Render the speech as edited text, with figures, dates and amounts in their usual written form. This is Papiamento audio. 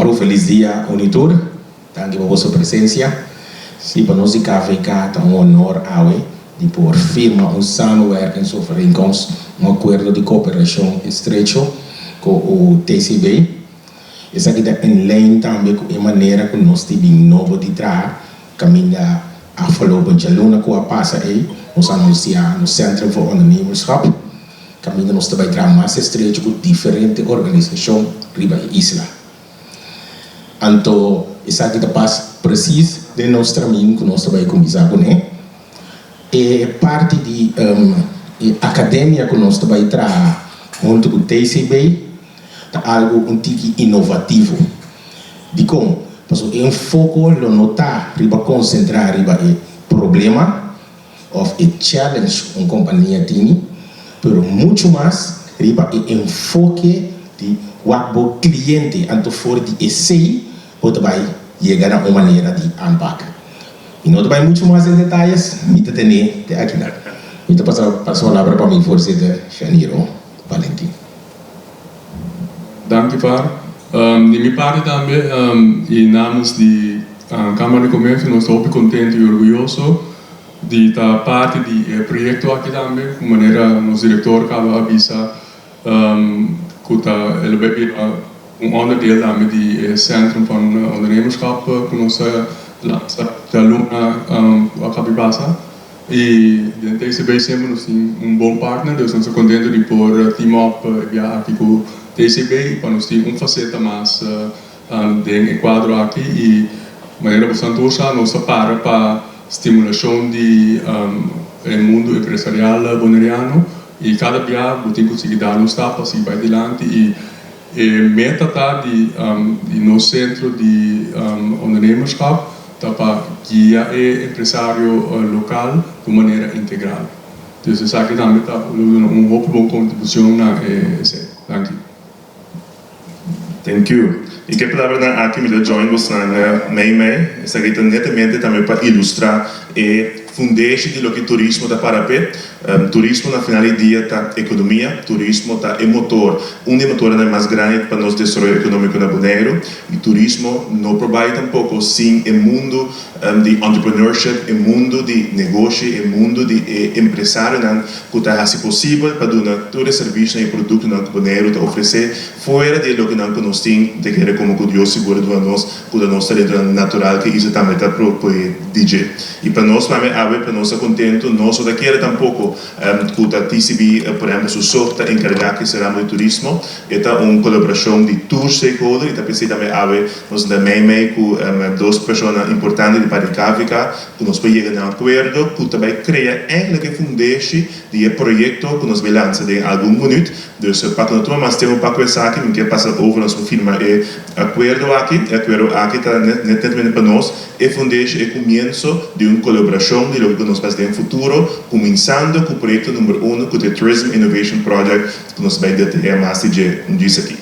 Mòru, felis dia, un i tur. Danki pa boso presensia. Sí, pa nos di KVK ta un honor awe di por firma un samenwerkingsovereenkomst, un akuerdo di kooperashon estrecho ku TCB. Esaki ta in lijn tambe ku e manera ku nos tin bin nobo di traha, kaminda afgelopen djaluna ku a pasa ei nos a anunsiá nos Centrum voor Ondernemerschap, kaminda nos ta bai traha mas estrecho ku diferente organisashon riba e isla. Anto esaki ta pas presis den nos tramin ku nos ta bai kuminsá kuné. E parti di e akademia ku nos ta bai traha huntu ku TCB ta algu un tiki inovativo. Dikon? Pasobra e enfoko lo no ta riba konsentrá riba e problema òf e challenge ku un kompania tini, pero muchu mas riba e enfoke di wak bo kliente, anto for di esei bo ta bai yega na un manera di aanpak. Mi no ta bai muchu mas den detayes, mi ta tene te akinan. Mi ta pasa pasa palabra pa mi voorzitter Janiro Valentin. Danki Far. Di mi parti tambe y namens di Camara di Comercio nos ta hopi contento y orguyoso di ta parti di e proyecto aki tambe. Cu manera nos director caba a bisa cu ta el lo bay bira un onderdeel tambe di e Centrum van Ondernemerschap cu nos a lansa djaluna cu a caba di pasa. Y den TCB semper nos tin un bon partner, dus nos ta contento di por team up e biaha aki cu TCB y pa nos tin un faceta mas den e cuadro aki. Y manera boso tur sa, nos ta para pa stimulacion di e mundo empresarial boneriano y cada biaha bo tin cu sigui dar un stap pa sigui bay dilanti y e meta ta di nos Centro di Ondernemerschap ta pa guia e empresario local di un manera integral. Dus esaki tambe ta lo duna un hopi bon contribucion na esey. Danki. Thank you. Y ke palabranan aki mi ta join bosnan mei mei. Esaki ta netamente tambe pa ilustra e fundeshi di loke turismo ta para p'e. Turismo na final di dia ta ekonomia, turismo ta e motor, un di e motornan mas grandi pa nos desaroyo ekonómiko na Boneiru. I turismo no por bai tampoko sin e mundu di entrepreneurship, e mundu di negoshi, e mundu di e empresarionan ku ta hasi posibel pa duna tur e servisionan i produktonan ku Boneiru ta ofresé fuera di e lokenan ku nos tin te kere komo ku Dios sigur a duna nos ku ta nos talentonan natural ku Isa tambe ta propoe di dje. I pa nos mami awe pa nos ta kontentu, nos no ta kere tampoko ku ta TCB por ehempel su so ta enkargá ku e ramo di turismo. E ta un kolaborashon di tur stakeholder i ta p'esei tambe awe nos ta mei mei ku dos persona importante di parti KVK ku nos por yega na un akuerdo ku ta bai krea eindelijk e fundeshi di e proyekto ku nos bai lansa den algun minüt. Dus pa ku no tuma mas tempu pa ku esaki mi ke pasa over nos por firma e akuerdo aki. E akuerdo aki ta netamente pa nos e fundeshi, e kumienso di un kolaborashon di loke ku nos ta hasi den futuro, kuminsando ku proyekto number uno ku ta e Tourism Innovation Project ku nos bai detaya mas di dje un djis aki.